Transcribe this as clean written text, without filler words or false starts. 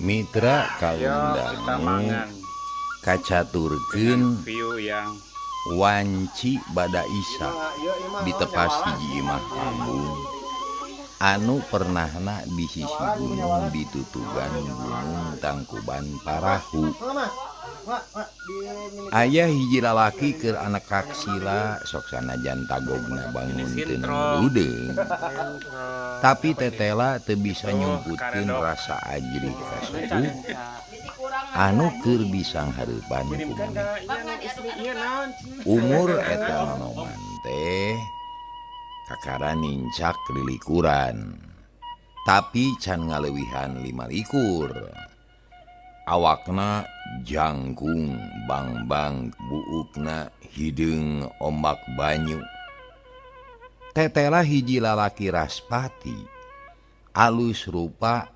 Mitra Ayo kita kaum dangu mangan dengan kacaturkeun view yang wanci bada Isa ditepas hiji imah panggung anu pernahna di sisi gunung ditutugan Gunung Tangkuban Parahu. Aya hiji lalaki keur anak kaksila sok sanajan tagogna ini bangun teu sintrong. Ngeludeung. Sintrong. Tapi Apa ini? tetela teu bisa Tuh, nyumputkeun karedok. Rasa ajrih ka suku anu keur disanghareupan ku Kirimkan manehna. ke iya nu istri iya naon cenah. Umur eta nonoman teh kakara nincak lilikuran tapi can ngaleuwihan 25. Awakna jangkung bangbang, buukna hideung ombak banyu. Tetela hiji lalaki raspati, alus rupa.